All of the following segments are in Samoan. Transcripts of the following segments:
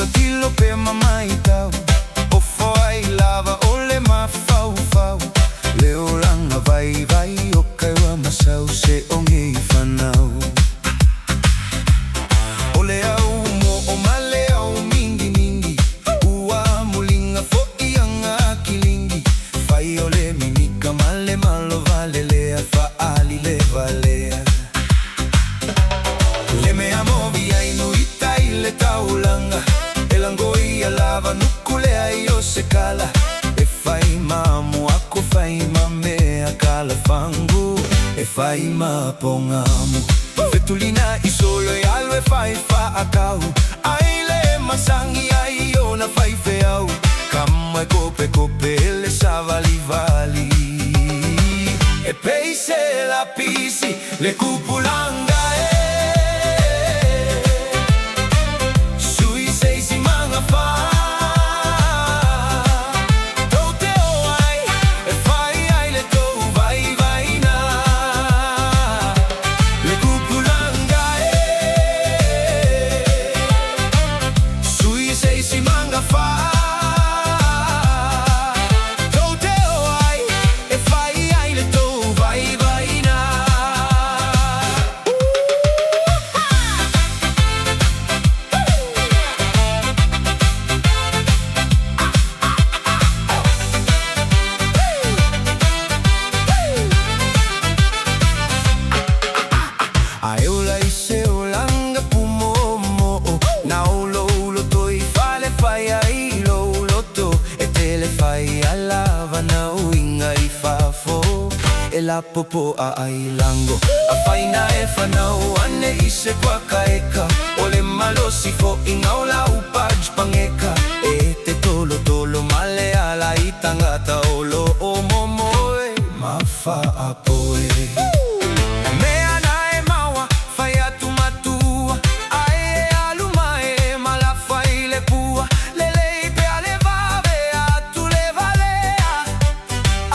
Tilotilo pea ma matau, Ofo ai lava o le mafaufau, Le olaga vaivai o kai ua masau se oge i fanau. O le au mo'o ma le au mingimingi, Ua muliga fo'i aga kilingi, Fai o le mimika ma le malovale lea fa'aali le valea. Le mea movi ai nuita i le taulaga, E lagoia lava nuku lea i o se kala, E fai ma muako fai ma mea kala fangu, E fai ma pogamu. Fetulina i solo e alu e fai fa'akau, Ai le masangi ai ona fai feau, Kama e kope kope le savalivali. E peise la pisi le kupulanga e Sui seisi manga fa Tou te o ai e fai ai le tou vaivaiga Le kupulanga e Sui seisi manga fa Tou te o ai e fai ai le tou vaivaiga. Ae ola i se olaga pūmoomoo, Na o lou loto i fale fai ai lou loto, E tele fai a lava na uiga i fafo, E lapopoa ai lago. Afai na e fanau ane i se kuakaeka, O le malosi fo'iga o lau paj pageka, E te tolotolo ma le ala i tagata o lo o momoe ma faapoe. Mea na e maua fai atu matua, Ae e alu mai ma lafa i le pua, Lelei pea le vave atu le valea,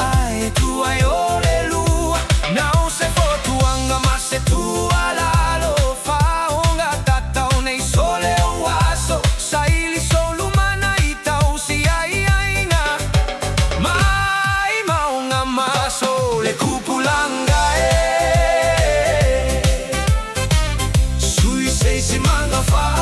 Ae tuai o le lua. Nau se fotuaga ma se tuualalo, Faaoga tatau nei sole ou aso, Saili sou lumanai tausi ai aiga Mai mauga maso. Le kupulaga e Sui seisi manga fa.